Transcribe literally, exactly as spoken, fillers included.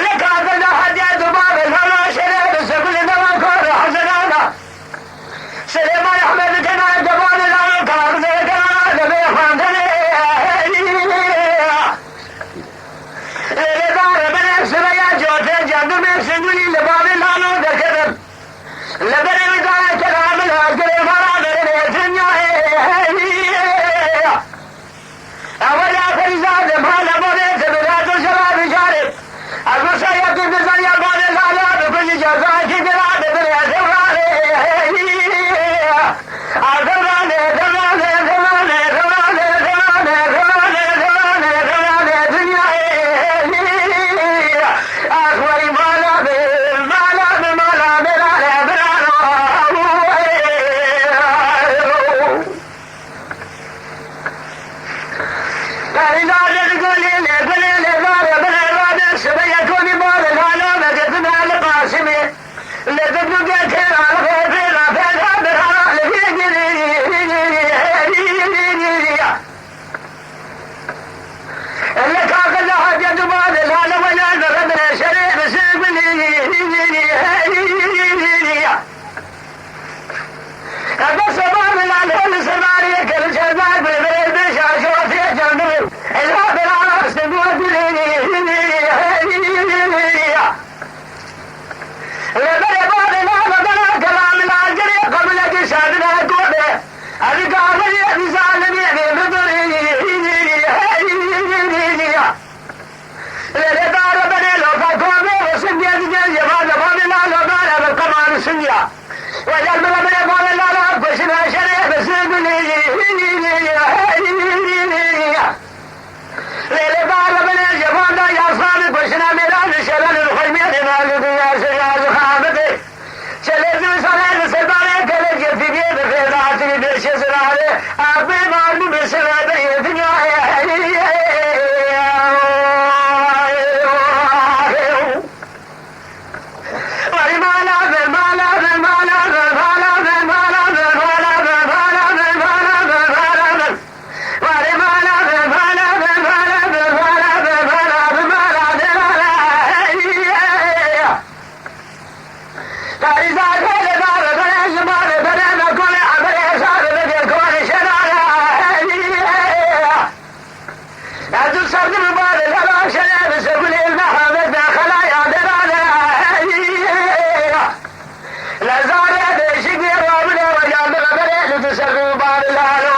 Li kafir de hediye duman, lala şeref, sefil de vakar hazirana. Süleyman Ahmet Kenan Kemal Lal Kazı Kenan Bey Handan. Lele dar bene sıraya cote candım sinduli le babe lalo derkedim. Le bere mi dara kelamı hazır mara bere dünya. Ewela Ferîzade mala bavê te bi rado jela bijarê. Ez wisa yekî dizan ya bavê lala bi kujî ceza kî dira bi birê ez ewrarê. Ez ewrarê, ewrarê, ewrarê, ewrarê, ewrarê, ewrarê, ewrarê, ewrarê, ewrarê, ewrarê, dinyayê. Ez werî mala bi, mala bi, mala bi, lale biraro. Perî nade digulîne, gulê lêzare, bi lêzane şibe yekonî bavê lala vegirtine li Qasimê. Li dibnû gel têra li vê pêra pêra bira li vê girî. Li kaqil li hatiye du bavê lale wela li rebine şerê bi sê gulî. Ebe seba min alhol serdarê kir çerdak bi vê bêş aşortê candimin. Ela bela rast bu dilini. Lebere bade la bedela kelam la gere kabul edi şadına kobe. Abi kahveli bir zalimi bir bidiri. Lê lê dare bene lo ka komê ve singê dide ye va de va de la lo dare ve kaman singiya. Ve gel bile bile va de la la peşin aşere ve singini. Lê lê dare bene ye va da ya sabi peşin amela de şere de koymeye de la de ya şere de khabete. Çelezi sana li serdarê kelek yetîmiyê bi fêda hatî beşê zirarê. Aqbê marmî bi sirade yê dinyayê. Mala ver, mala ver, mala ver, mala ver. Mala ver, mala ver, mala ver, mala ver, mala ver, mala ver, mala ver. Tarîza gelê dare bere ji mare bere me kole emre hesabê me gel kole şerara. Ez du serdim bade lala şere bi segulê me hamet me xelaya derare. Lezare de şikê rabine ve yandı bere li du serdim bade lala.